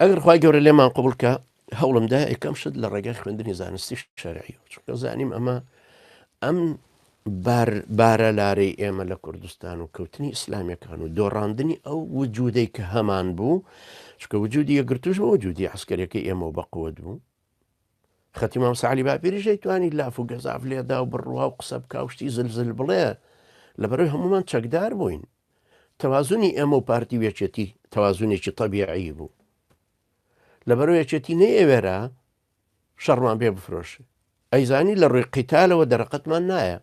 ئەگەر خوای گەورە لێمان قبوڵ کە هەوڵم دا یەکەم شت لە ڕێگای خوێندنی زانستی شەرعی چونکە زانیم ئەمە ئەم بارە لارەی ئێمە لە کوردستان و کەوتنی ئیسلامیەکان و دۆڕاندنی ئەو وجودەی کە هەمان بوو چکە وجودی یەکگرتوش بە وجودی عسکەرەکەی ئێمە و بەقوت بوو خەتی مامۆستا عەلی باپیریش دەیتوانی لاف و گەزاف لێدا و بڕوا و قسە بکا و شتی زلزل بڵێ لەبەرەوەی هەمومان چەکدار بووین تەوازنی ئێمە و پارتی و یەکێتی تەوازنێکی تەبیعی بوو لەبەرەوە یەکێتی نەیەوێرا شەڕمان پێ بفرۆشێ ئەیزانی لە ڕووی قیتالەوە دەرەقەتمان نایە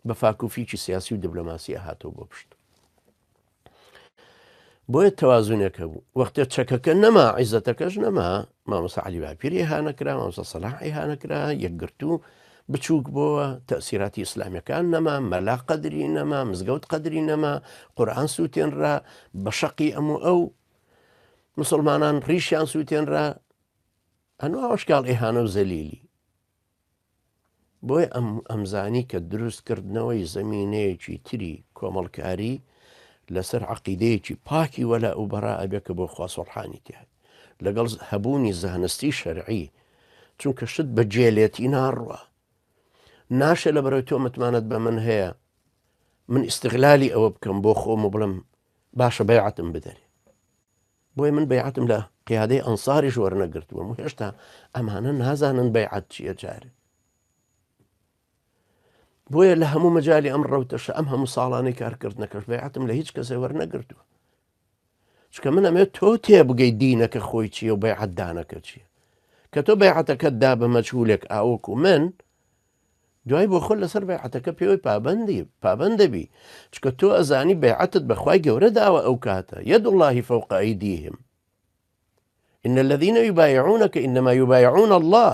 بە فاکوفیکی سیاسی و دیبلۆماسی ئەهاتەوە بۆ پشت بۆیە تەوازنێک هەبوو وەختێ چەکەکە نەما عیزەتەکەش نەما مامۆستا علی باپیری هاانەکرا مامۆستا سەلاحی هاانەکرا یەکگرتوو بچووک بۆوە تەسیراتی ئیسلامیەکان نەما مەلا قەدری نەما مزگەوت قەدری نەما قورآن سووتێنرا بە شەقی ئەم و ئەو مسلمانان ڕیشیان سووتێنرا ئەنوا ئەشکال ئیهانە و زەلیلی بۆیە ئەم ئەمزانی کە دروست کردنەوەی زەمینەیەکی تری کۆمەڵکاری لەسەر عەقیدەیەکی پاکی وەلا و بەڕا ئەبێ کە بۆ خوا سوڵحانی تیا لەگەڵ هەبوونی زانستی شەرعی چونکە شت بە جێلێتی ناڕوا ناشێ لە بەرەوەی تۆ متمانەت بە من هەیە من ئیسیغلالی ئەوە بکەم بۆ خۆم و بڵم باشە بەیعەتم بدەرێ بۆیە من بەیعەتم لە قیادەی ئەنساریش وەرنەگرتووە و هێشتا ئەمانە نازانن بەیعەت چییە جارێ بۆیە لە هەموو مەجای ئەم ڕەوتەشە ئەم هەموو ساڵانەی کارکردنەکەش بەیعەتم لە هیچ کەسێ وەرنەگرتووە چکە من ئەمێ تۆ تێبگەی دینەکە خۆی چییە و بەیعەتدانەکە چییە کە تۆ بەیعەتەکەت دا بە مەجهولێک ئاوەکو من دوای بۆ خۆت لەسەر بەیعەتەکە پێوەی پابەندی پابەند دەبی چکە تۆ ئەزانی بەیعەتت بەخوای گەورە داوە ئەو کاتە یەد اللە فوق ئەیدیهم إن الذين يبايعونك إنما يبايعون الله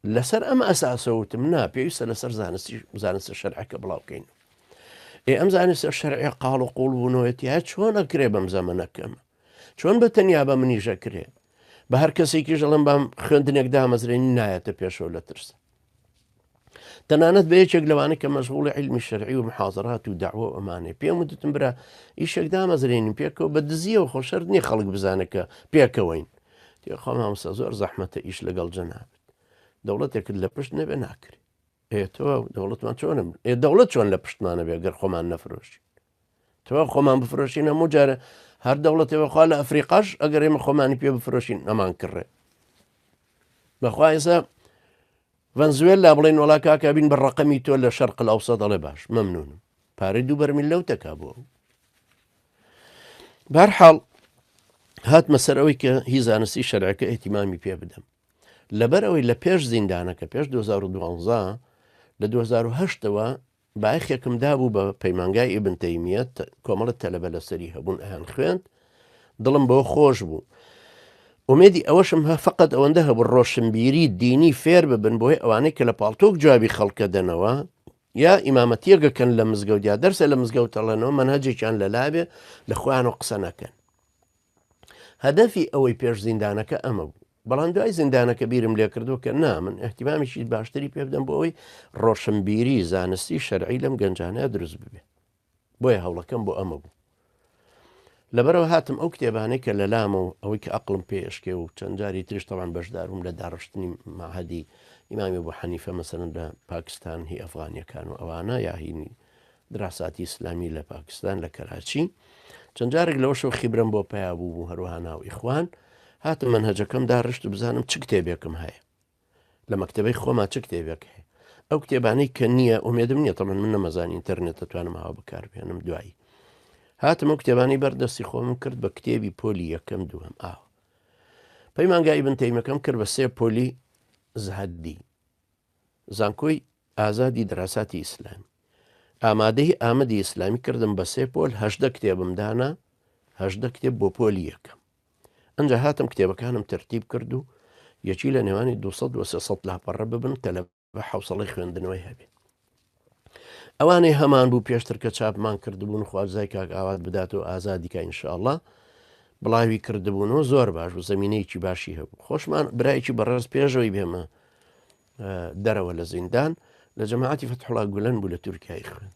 لەسەر ئەم ئەساسە وتم نا پێویستە لەسەر زانستی زانستە شەرعەکە بڵاو بکەین ئێ ئەم زانستە شەرعی قاڵ و قوڵ بوونەوەتی هە چۆن ئەکرێ بەم زەمەنەکەم چۆن بە تەنیا بە منیش ئەکرێ بە هەر کەسێکیش ئەڵێم بام خوێندنێک دامەزرێنی نایەتە پێشەوە لە ترسە تەنانەت بە یەکێک لەوانە کە مەشغوڵی علمی شەرعی و محازرات و داوە و ئەمانەیە پێم وتم برا ئیشێک دامەزرێنین پێکەوە بە دزیەوە خۆ شەرت نییە خەڵک بزانە کە پێکەوەین تێخوا مامۆستا زۆر زەحمەتە ئیش لەگەڵ جەنابت دەوڵەتێکت لە پشت نەبێ ناکرێ ئێ تۆ دەوڵەتمان چۆنم ئێ دەوڵەت چۆن لە پشتمانە بێ گەر خۆمان نەفرۆشین تۆ خۆمان بفرۆشین هەموو جارە هەر دەوڵەتێ بەخوا لە ئەفریقاش ئەگەر ئێمە خۆمانی پێ بفرۆشین ئەمان کڕێ بەخوا ئێستا ڤەنزوێلا بڵێن وڵا کاکە بین بە ڕقەمی تۆ لە شەرق ئەوسە دەڵێ باش مەمنونم پارەی دوو بەرمیل لەو تەکا بووە بارحاڵ هاتمە سەر ئەوەی کە هی زانستی شەرعەکە ئەتیمامی پێ بدەم لەبەر ئەوەی لە پێش زیندانەکە پێش 2012 لە 2010ەوە بایەخێکم دابوو بە پەیمانگای ئیبن تەیمیە، کۆمەڵە تەلەبە لەسەری هەبوون ئەیان خوێند، دڵم بەوە خۆش بوو. ئومێدی ئەوەشم هە فقط ئەوەندە هەبوو ڕۆشنبیری دینی فێر ببن بۆی ئەوانەی کە لە پاڵتۆک جوابی خەڵکە دەنەوە یا ئیمامەتیەکەکەن لە مزگەوت یا دەرسە لە مزگەوت ئەڵێنەوە مەنهەجێکیان لەلابێ لە خۆیانەوە قسە نەکەن. هەدەفی ئەوەی پێش زیندانەکە ئەمە بوو بەڵام دوای زیندانەکە بیرم لێکردو کە نا من احتیمامێکی باشتری پێ بدەم بۆ ئەوەی ڕۆشنبیری زانستی شەرعی لەم گەنجانە دروست ببێ بۆیە هەوڵەکەم بۆ ئەمە بوو لەبەرەوە هاتم ئەو کتێبانەی کە لەلامە و ئەوەی کە ئەقلم پێشکێ و چەند جاری تریش تەوان بەشداربووم لە داڕشتنی مەعهەدی ئیمامی بۆ حەنیفە مەسەرن لە پاکستان هی ئەفغانیەکان و ئەوانە یاهینی دراساتی ئیسلامی لە پاکستان لە کەراچی چەند جارێک لەوەشەوە خیبرەم بۆ پەیا بوو بوو هەروەها ناو ئیخوان هاتم مەنهەجەکەم داڕشت و بزانم چ کتێبێکم هەیە لە مەکتەبەی خۆما چ کتێبێک هەیە ئەو کتێبانەی کە نییە ئومێدم نییە تەمەن من نەمەزانی ئینتەرنێت دەتوانم ئاوا بەکاربهێنم دوایی هاتم ئەو کتێبانەی بەردەستی خۆمم کرد بە کتێبی پۆلی یەکەم دووەم ئاوە پەیمانگای ئیبن تەیمەکەم کرد بە سێ پۆلی زهدی زانکۆی ئازادی دراساتی ئیسلامی ئامادەی ئامەدی ئیسلامی کردم بە سێ پۆل 18 کتێبم دانا 18 کتێب بۆ پۆلی یەکەم ئەنجا هاتم کتێبەکانم تەرتیب کرد و یەکی لە نێوانی 200 و 300 لاپەڕە ببن تەلە بە حوسەڵی خوێندنەوەی هەبێ ئەوانەی هەمان بوو پێشتر کە چاپمان کردبوون خوارزای کاک ئاوات بدات و ئازادیکە ئینشاءاللە بڵاوی کردبوونەوە زۆر باش و زمینەیەکی باشی هەبوو خۆشمان برایەکی بەڕێز پێشەوەی بێمە دەرەوە لە زیندان لە جەماعەتی فەتحوڵا گولەن بوو لە تورکیای خوێند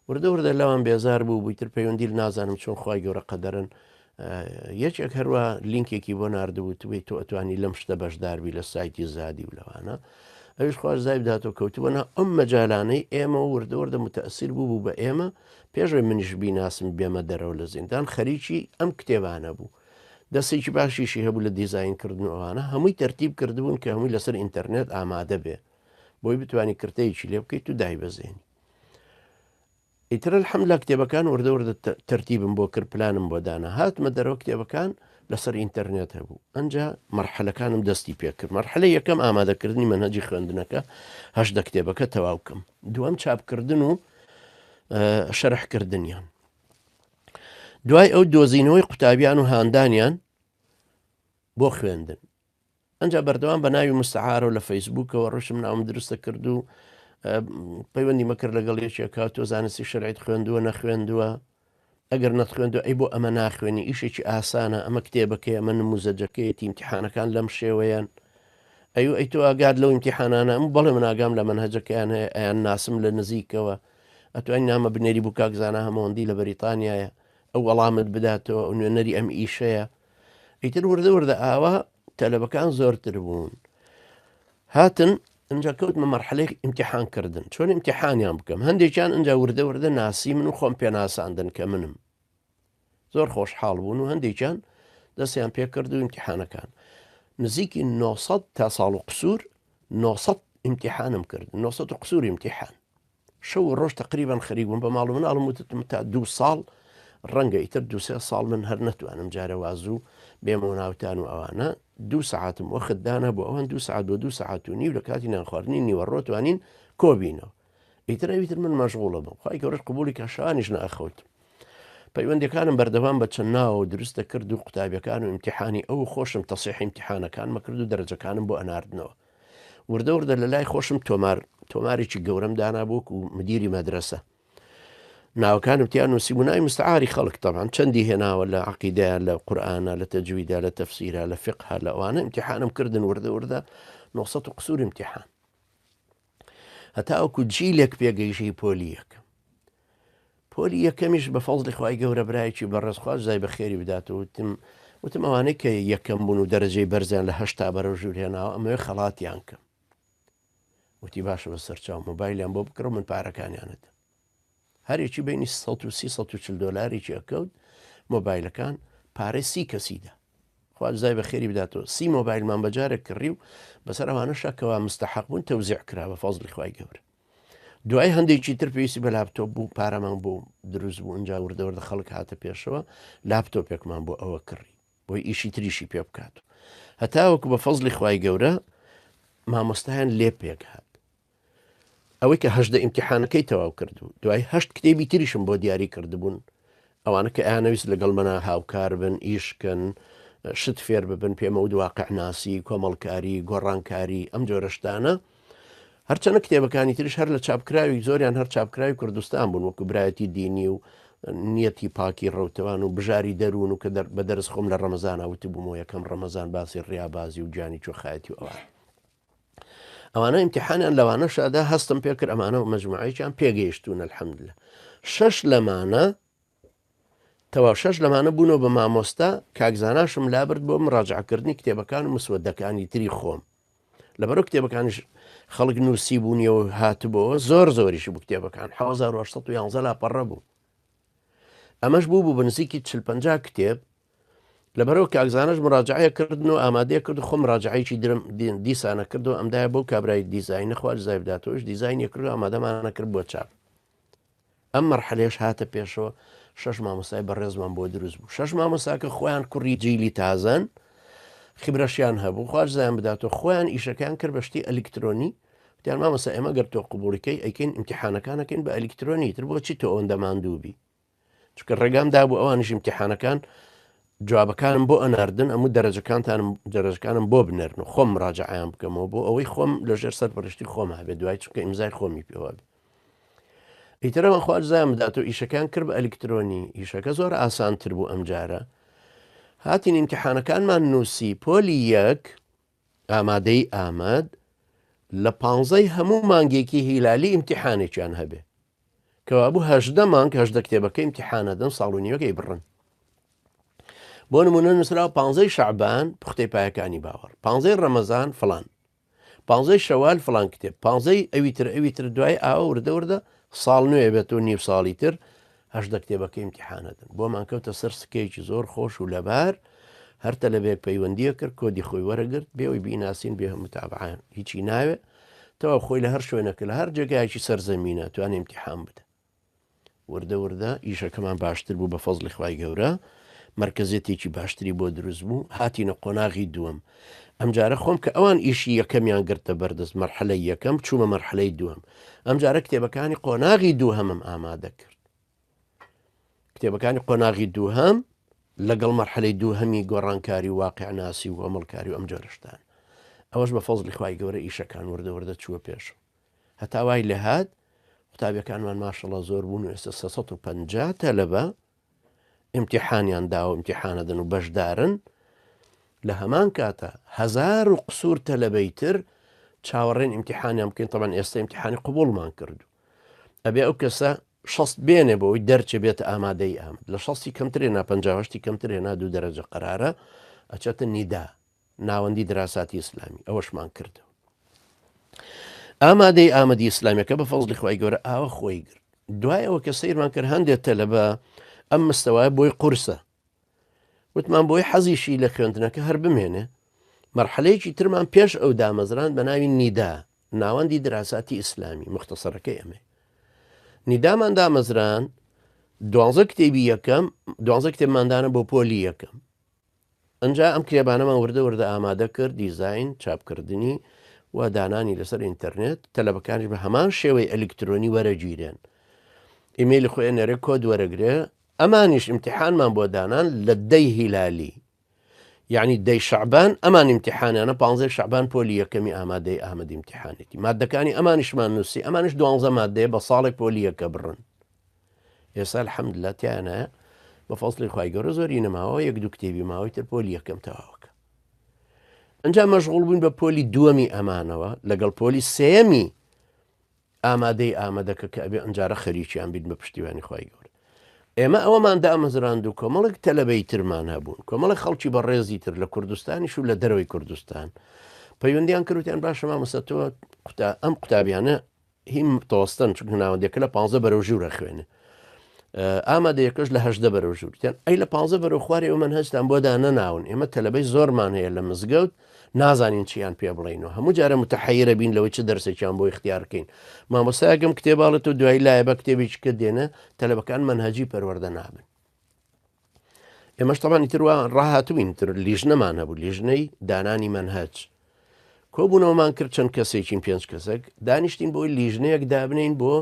وردە وردە لەوان بێزار بوو بوویتر پەیوەندی نازانم چۆن خوای گەورە قەدەرن. یەکێک هەروە لینکێکی بۆ ناردبوو توی تۆ ئەتوانی لەم شتە بەشداربی لە سایتی زادی و لەوانە ئەویش خوا جزای بداتەوە کەوتبووە ناو ئەم مەجالانەی ئێمە و وردە وردە متەسیر بوو بوو بە ئێمە پێشەوەی منیش بیناسم بێمە دەرەوە لە زیندان خەریکی ئەم کتێبانە بوو دەستێکی باشیشی هەبوو لە دیزاین کردن و ئەوانە هەمووی تەرتیب کردبوون کە هەمووی لەسەر ئینتەرنێت ئامادە بێ بۆی بتوانی کرتەیەکی لێ بکەیت و دایبەزێنی ئیتر الحمدللە کتێبەکان وردە وردە تەرتیبم بۆ کرد پلانم بۆ دانا هاتمە دەرەوە کتێبەکان لەسەر ئینتەرنێت هەبوو ئەنجا مەرحەلەکانم دەستی پێکرد مەرحەلە یەکەم ئامادەکردنی مەنهەجی خوێندنەکە هەشدە کتێبەکە تەواو کەم دووەم چاپکردن و شەرحکردنیان دوای ئەو دۆزینەوەی قوتابیان و هاندانیان بۆ خوێندن ئەنجا بەردەوام بە ناوی مستعارەوە لە فەیسبووکەوە ڕۆشتم ناوم دروستە کرد و پەیوەندی مەکرد لەگەڵ یەکێکا تۆ زانستی شەرعیت خوێندووە نەخوێندووە ئەگەر نەتخوێندوە ئەی بۆ ئەمە ناخوێنی ئیشێکی ئاسانە ئەمە کتێبەکەی ئەمە نموزەجەکەیەتی امتحانەکان لەم شێوەیەن ئەی ئەی تۆ ئاگات لەو امتحانانە ئەم بەڵێ من ئاگام لە مەنهەجەکەیان هەیە ئەیان ناسم لە نزیکەوە ئەتوانی نامە بنێری بۆ کاک زانا هەمەوەندی لە بەریتانیایە ئەو وەڵامت بداتەوە ئەو نوێنەری ئەم ئیشەیە ئیتر وردە وردە ئاوا تەلەبەکان زۆرتر بوون هاتن ئەجا کەوتمە مەرحەلەی ئیمتحان کردن چۆن ئیمتحانیان بکەم هەندێکیان ئەجا وردە وردە ناسی من و خۆم پێناساندن کە منم زۆر خۆشحاڵ بوون و هەندێکیان دەستیان پێکرد و ئیمتحانەکان نزیکی 900 تا ساڵ و قسوور 900 ئیمتحانم کرد 900 و قسوور ئیمتحان شەو و ڕۆژ تەقریبەن خەریک بووم بە ماڵ و مناڵم وتم تا دوو ساڵ ڕەنگە ئیتر دوو سێ ساڵ من هەر نەتوانم جارە وازوو بێمەوە ناوتان و ئەوانە دوو سەعاتم وەخت دانا بۆ ئەوان دوو سەعات بۆ دوو سەعات و نیو لە کاتی نانخواردنی نیوەڕۆ توانین کۆبینەوە ئیتر ئەوی تر من مەشغوڵە بم خوای گەورەش قبوڵی کە شەوانیش نەئەخەوت پەیوەندەکانم بەردەوام بە چەند ناوە دروست دەکرد و قوتابیەکان و ئیمتحانی ئەو خۆشم تەسیح ئیمتحانەکانمە کرد و دەرەجەکانم بۆ ئەناردنەوە وردە وردە لە لای خۆشم تۆمار تۆمارێکی گەورەم دانا بوو و مدیری مەدرسە ناوەکانم تیا نووسی بوو ناوی مستعاری خەڵک تەبان چەندی هێناوە لە عقیدەیان لە قورآانە لە تەجویدا لە تەفسیرا لە فقها لە ئەوانە امتحانم کردن وردە وردە 900 و قسوور امتحان هەتا ئەوکو جیلێک پێگەیشی پۆلی یەکەم پۆلی یەکەمیش بە فەزڵی خوای گەورە برایەکی بەڕێز خوا جزای بەخێری بدات و وتم وتم ئەوانەی کە یەکەم بوون و دەرەجەی بەرزیان لە 80 بەرەو ژوور هێناوە ئەمەوێ خەڵاتیان کەم وتی باشە بە سەرچاو مۆبایلیان بۆ بکڕم من پارەکانیانت هەرێکی بینی 130 140 دۆلارێکی ئەکەوت مۆبایلەکان پارەی سی کەسیدا خوا جزای بەخێری بداتەوە سی مۆبایلمان بەجارێک کڕی و بەسەر ئەوانەشا کەوا مستحق بوون تەوزیع کرا بە فەزڵی خوای گەورە دوای هەندێکی تر پێویستی بە لاپتۆپ بوو پارەمان بۆ دروست بوو ئینجا وردە وردە خەڵک هاتە پێشەوە لاپتۆپێکمان بۆ ئەوە کڕی بۆی ئیشی تریشی پێ بکات هەتاوەکو بە فەزلی خوای گەورە مامۆستایان لێ پێک هات ئەوەی کە 18 ئیمتحانەکەی تەواو کرد و دوای هەشت کتێبی تریشم بۆ دیاری کردبوون ئەوانە کە ئەیانەویست لەگەڵ منا هاوکار بن، ئیش کەن، شت فێر ببن، پێمەوت واقعناسی، کۆمەڵکاری، گۆڕانکاری، ئەم جۆرە شتانە. هەرچەنە کتێبەکانی تریش هەر لە چاپکراوی زۆریان هەر چاپکراوی کوردستان بوون وەکو برایەتی دینی و نیەتی پاکی ڕەوتەوان و بژاری دەروون و کە بە دەرس خۆم لە ڕەمەزانا وتبوومەوە یەکەم ڕەمەزان باسی ڕیابازی و گیانی چۆخایەتی و ئەوان. ئەوانە ئیمتیحانیان لەوانەشادا هەستم پێکرد ئەمانە و مەجموعەیەکیان پێگەیشتوون الحمدلله شەش لەمانە تەواو شەش لەمانە بوونەوە بە مامۆستا کاکزاناشم لابرد بۆ مراجعکردنی کتێبەکان و مسوەدەکانی تری خۆم لەبەرو کتێبەکانیش خەڵک نووسی بوونیەوە هاتبەوە زۆر زۆریش بوو کتێبەکان 1970 لاپەڕە بوو ئەمەش بوو بوو بە نزیکی 40 کتێب لەبەرئەوە کاک زاناش مراجعەیە کردن و ئامادەیە کرد و خۆم مراجعەیەکی درم دیسانە کرد و ئەمدایە بۆ کابرای دیزاینە خوا جزای بداتەوەش دیزاینی کرد و ئامادەمانە کرد بۆ چاپ ئەم مەرحەلەیەش هاتە پێشەوە شەش مامۆستای بەڕێزمان بۆ دروست بوو شەش مامۆستاکە خۆیان کوڕی جیلی تازەن خبرەشیان هەبوو خوا جزایان بداتەوە خۆیان ئیشەکەیان کرد بە شتی ئەلیکترۆنی وتیان مامۆستا ئێمە گەر تۆ قبوڵیکەی ئەیکەین ئیمتیحانەکانەکەین بە ئەلیکترۆنی تر بۆچی تۆ ئەوەندە ماندوو بی چونکە ڕێگام دابوو ئەوانیش ئیمتیحانەکان جوابەکانم بۆ ئەناردن ئەموو دەرەجەکانتانم دەرەجەکانم بۆ بنێرن و خۆم مراجعیان بکەمەوە بۆ ئەوەی خۆم لەژێر سەرپەرشتی خۆم هەبێت دوای چونکە ئیمزای خۆمی پێوە بێ ئیترەوە خوا جزایان بدات و ئیشەکان کرد بە ئەلیکترۆنی ئیشەکە زۆر ئاسانتر بوو ئەمجارە هاتین ئیمتیحانەکانمان نووسی پۆلی یەک ئامادەی ئامەد لە پانزەی هەموو مانگێکی هیلالی ئیمتیحانێکیان هەبێ کەوابوو 18 مانگ 18 کتێبەکە ئیمتیحانەدەن ساڵ و نیوەکەی بڕن. بۆ نمونە نووسراوە پانزەی شەعبان پوختەی پایەکانی باوەڕ، پانزەی ڕەمەزان فڵان، پانزەی شەوال فڵان کتێب، پانزەی ئەوی تر ئەوی تر دوای ئاوە وردە وردە ساڵ نوێ بێت و نیو ساڵی تر 18 کتێبەکە ئیمتیحانەدەن. بۆمان کەوتە سەر سکەیەکی زۆر خۆش و لەبار، هەر تەلەبەیەک پەیوەندیە کرد کۆدی خۆی وەرەگرت بێ ئەوەی بیناسین بێ متابعە هیچی ناوێ تەواو خۆی لە هەر شوێنەکە لە هەر جێگایەکی سەر زەمینە توانێ ئیمتیحان بدە. وردە وردە ئیشەکەمان باشتر بوو بە فەزڵی خوای گەورە مەرکەزیەتێکی باشتری بۆ دروست بوو هاتینە قۆناغی دووەم ئەمجارە خۆم کە ئەوان ئیشی یەکەمیان گرتە بەردەست مەرحەلەی یەکەم چوومە مەرحەلەی دووەم ئەمجارە کتێبەکانی قۆناغی دووهەمم ئامادە کرد کتێبەکانی قۆناغی دووهەم لەگەڵ مەرحەلەی دووهەمی گۆڕانکاری و واقعناسی و ئەمەڵکاری و ئەم جۆرەشتان ئەوەش بە فەزڵی خوای گەورە ئیشەکان وردە وردە چووە پێش هەتا وای لێهات قوتابیەکانمان ماشەڵا زۆر بوون و ئێستا 350 تەلەبە ئیمتیحانیان داوە ئیمتیحانەدەن و بەشدارن لە هەمان کاتە هەزار و قسوور تەلەبەی تر چاوەڕێن ئیمتیحانیان بکەین تەبەن ئێستا ئیمتیحانی قبوڵمان کردو ئەبێ ئەو کەسە شەست بێنێ بۆ ئەوی دەرچێ بێتە ئامادەی ئامد لە شەستی کەمترێ نا پەنجاهشتی کەمترێ نا دوو دەرەجە قەرارە ئەچێتە نیدا ناوەندی دراساتی ئیسلامی ئەوەشمان کردەوە ئامادەی ئامەدی ئیسلامیەکە بە فەزلی خوای گەورە ئاوە خۆی گرت دوای ئەوە کە سەیرمان کرد هەندێک تەلەبە ئەم مستەوایە بۆی قورسە وتمان بۆی حەزیشی لە خوێندنەکە هەر بمێنێ مەرحەلەیەکی ترمان پێش ئەو دامەزران بە ناوی نیدا ناوەندی دراساتی ئیسلامی مختصەرەکەی ئەمێ نیدامان دامەزران دوانزە کتێبی یەکەم دوانزە کتێبماندانە بۆ پۆلی یەکەم ئنجا ئەم کتێبانەمان وردە وردە ئامادە کرد، دیزاین، چاپکردنی و دانانی لەسەر ئینتەرنێت، تەلەبەکانیش بە هەمان شێوەی ئەلیکترۆنی وەرەگیرێن. ئیمەیلی خۆی ئەنێرێ کۆد وەرەگرێ، ئەمانیش ئیمتیحانمان بۆ دانان لە دەی هیلالی یعنی دەی شەعبان ئەمان ئیمتیحانیانە پانزەی شەعبان پۆلی یەکەمی ئامادەی ئامەد ئیمتیحانێتی مادەکانی ئەمانیشمان نووسی ئەمانیش دوانزە مادەیە بە ساڵێک پۆلی یەکە بڕن ئێستا الحمدللە تیانایە بە فەزڵی خوای گەورە زۆری نەماوە یەک دوو کتێبی ماوەی تر پۆلی یەکەم تەواوەکە ئەنجا مەشغوڵ بووین بە پۆلی دووەمی ئەمانەوە لەگەڵ پۆلی سێیەمی ئامادەی ئامادەکە کە ئەبێ ئەنجارە خەریکیان بین بە پشتیوانی خوای گەورە ئێمە ئەوەمان دامەزراند و کۆمەڵێک تەلەبەی ترمان هەبوون کۆمەڵێک خەڵکی بەڕێزی تر لە کوردستانیش و لە دەرەوەی کوردستان پەیوەندیان کردیان باشە مامۆستا تۆ ئەم قوتابیانە هی متەوەستەن چونکە ناوەندەکە لە پانزە بەرەو ژوورە خوێنێ ئامادەیەکەش لە هەشدە بەرەو ژوورتیان ئەی لە پانزە بەرەو خوارێ ئەو مەنهەجتان بۆ دانەناون ئێمە تەلەبەی زۆرمان هەیە لە مزگەوت نازانین چیان پێ بڵین و هەموو جارە متحەیرە بین لەوەی چ دەرسێکیان بۆ اختیارکەین مامۆستایەکەم کتێباڵێت و دوایی لایە بە کتێبێکی کە دێنە تەلەبەکان مەنهەجی پەروەردە نابن ئێمەش تەبان ئیتر وا ڕاهاتووین تر لیژنەمان هەبوو لیژنەی دانانی مەنهەج کۆبوونەوەمان کرد چەند کەسێکین پێنج کەسێک دانیشتین بۆی لیژنەیەک دابنین بۆ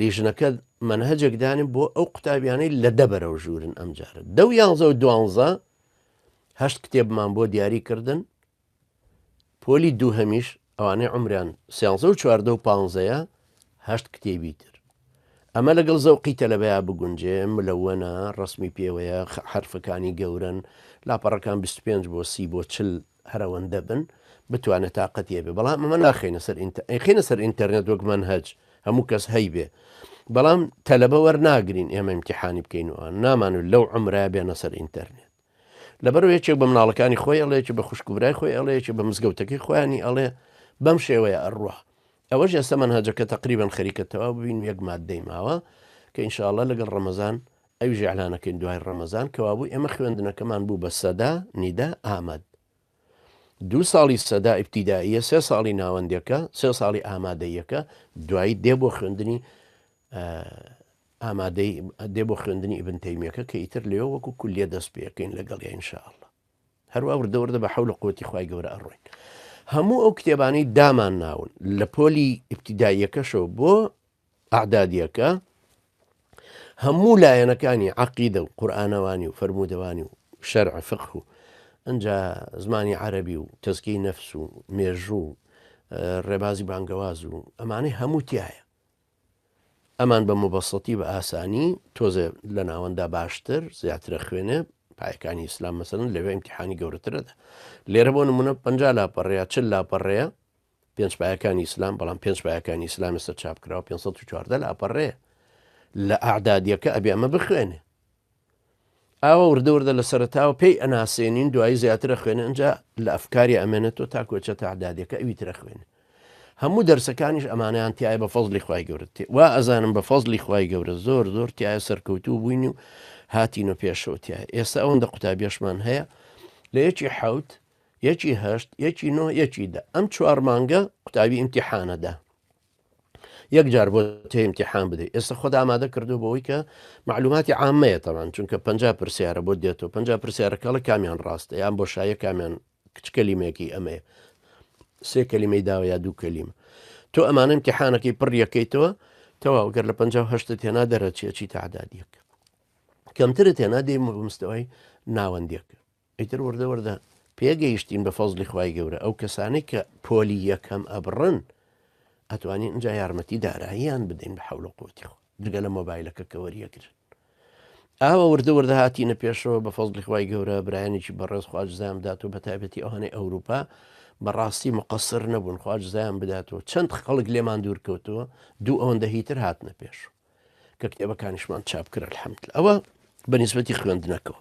لیژنەکە مەنهەجێک دانین بۆ ئەو قوتابیانەی لە دە بەرەو ژوورن ئەمجارە دە و یانزە و دوانزە هەشت کتێبمان بۆ دیاری کردن پۆلی دووهەمیش ئەوانەی عومریان سیانزە و چواردە و پانزەیە هەشت کتێبی تر. ئەمە لەگەڵ زەوقی تەلەبەیا بگونجێ، ملەوەنە، ڕەسمی پێوەیە، حەرفەکانی گەورەن، لاپەڕەکان 25 بۆ 30 بۆ 40 هەرەوەندە بن، بتوانێت تاقەتی هەبێ. بەڵام ئەمە ناخەینە سەر ئینتە ئەیخەینە سەر ئینتەرنێت وەک مەنهەج هەموو کەس هەیبێ. بەڵام تەلەبە وەرناگرین ئێمە ئیمتیحانی بکەین و ئەوان نامانوێت لەو عومرە بێنە سەر ئینتەرنێت. لەبەرئەوە یەکێک بە مناڵەکانی خۆی ئەڵێ یەکێک بە خوشک و برای خۆی ئەڵێ یەکێک بە مزگەوتەکەی خۆیانی ئەڵێ بەم شێوەیە ئەڕوا ئەوەش ئێستا مەنهەجەکە تقریبا خەریکە تەواو ببین یەک مادەی ماوە کە ئینشاءاللە لەگەڵ ڕەمەزان ئەویش ئیعلانەکەین دوای ڕەمەزان کەوابوو ئێمە خوێندنەکەمان بوو بە سەدا نیدا ئامەد دوو ساڵی سەدا ئیبتیدائیە سێ ساڵی ناوەندەکە سێ ساڵی ئامادەیەکە دوایی دێ بۆ خوێندنی ئامادەی دێ بۆ خوێندنی ئیبن تەیمیەکە کە ئیتر لەوێ وەکو کولیە دەست پێەکەین لەگەڵیا ان شاء اللە هەروە وردە وردە بە حەول و قوتی خوای گەورە ئەڕۆین هەموو ئەو کتێبانەی دامان ناون لە پۆلی ئیبتیداییەکەشەوە بۆ ئەعدادیەکە هەموو لایەنەکانی عقیدە و قورآانەوانی و فەرموودەوانی و شەرع فقه و ئەجا زمانی عەربی و تەزکیەی نەفس و مێژوو و ڕێبازی بانگەواز و ئەمانەی هەموو تایە ئەمان بە موبەسەتی بە ئاسانی تۆزێ لە ناوەندا باشتر زیاترە خوێنێ پایەکانی ئیسلام مەسەلەن لەوێ ئیمتیحانی گەورەترە دە لێرە بۆ نمونە 50 لاپەڕەیە 40 لاپەڕەیە پێنج پایەکانی ئیسلام بەڵام پێنج پایەکانی ئیسلام ئێستا چاپ کراوە 514 لاپەڕەیە لە ئەعدادیەکە ئەبێ ئەمە بخوێنێ. ئاوا وردە وردە لە سەرەتاوە پێی ئەناسێنین دوایی زیاتر ئەخوێنێ ئنجا لە ئەفکاری ئەمێنێتەوە تاکو ئەچێتە ئەعدادیەکە ئەوی تر ئەخوێنێ هەموو دەرسەکانیش ئەمانەیان تایە بە فەزلی خوای گەورە تێ وا ئەزانم بە فەزلی خوای گەورە زۆر زۆر تایە سەرکەوتوو بووین و هاتینە پێشەوە تایە ئێستا ئەوەندە قوتابیشمان هەیە لە یەکی حەوت یەکی هەشت یەکی نۆ یەکی دە ئەم چوار مانگە قوتابی ئیمتیحانەدا یەک جار بۆ تێ ئیمتیحان بدەیت ئێستا خۆت ئامادە کردو بەوەی کە معلوماتی عامەیە تەمان چونکە پ پرسیارە بۆ دێتەوە پ پرسیارەکەڵە کامیان ڕاستە یان بۆ شایە کامیان کچ کەلیمەیەکی ئەمەیە سێ کەلیمەی داوە یا دوو کەلیمە تۆ ئەمانە امتحانەکەی پڕ یەکەیتەوە تەواو گەر لە 58 تێنا دەرەچێ چی تعدادیەک کەمترت هێنا دێ مستەوای ناوەندێک ئیتر وردە وردە پێگەیشتین بە فەزلی خوای گەورە ئەو کەسانەی کە پۆلی یەکەم ئەبڕن ئەتوانین ئینجا یارمەتی داراییان بدەین بە حەول و قوتی خۆ جگە لە مۆبایلەکە کە وەریەگرن ئاوە وردە وردە هاتینە پێشەوە بە فەزلی خوای گەورە برایانێکی بەڕێز خوا جزایان بدات و بە تایبەتی ئەوانەی ئەوروپا بەڕاستی مقەسر نەبوون خوا جزایان بداتەوە چەند خەڵک لێمان دوور کەوتەوە دوو ئەوەندە هیتر هاتنە پێش کە کتێبەکانیشمان چاپ کرد الحمد ئەوە بە نیسبەتی خوێندنەکەەوە.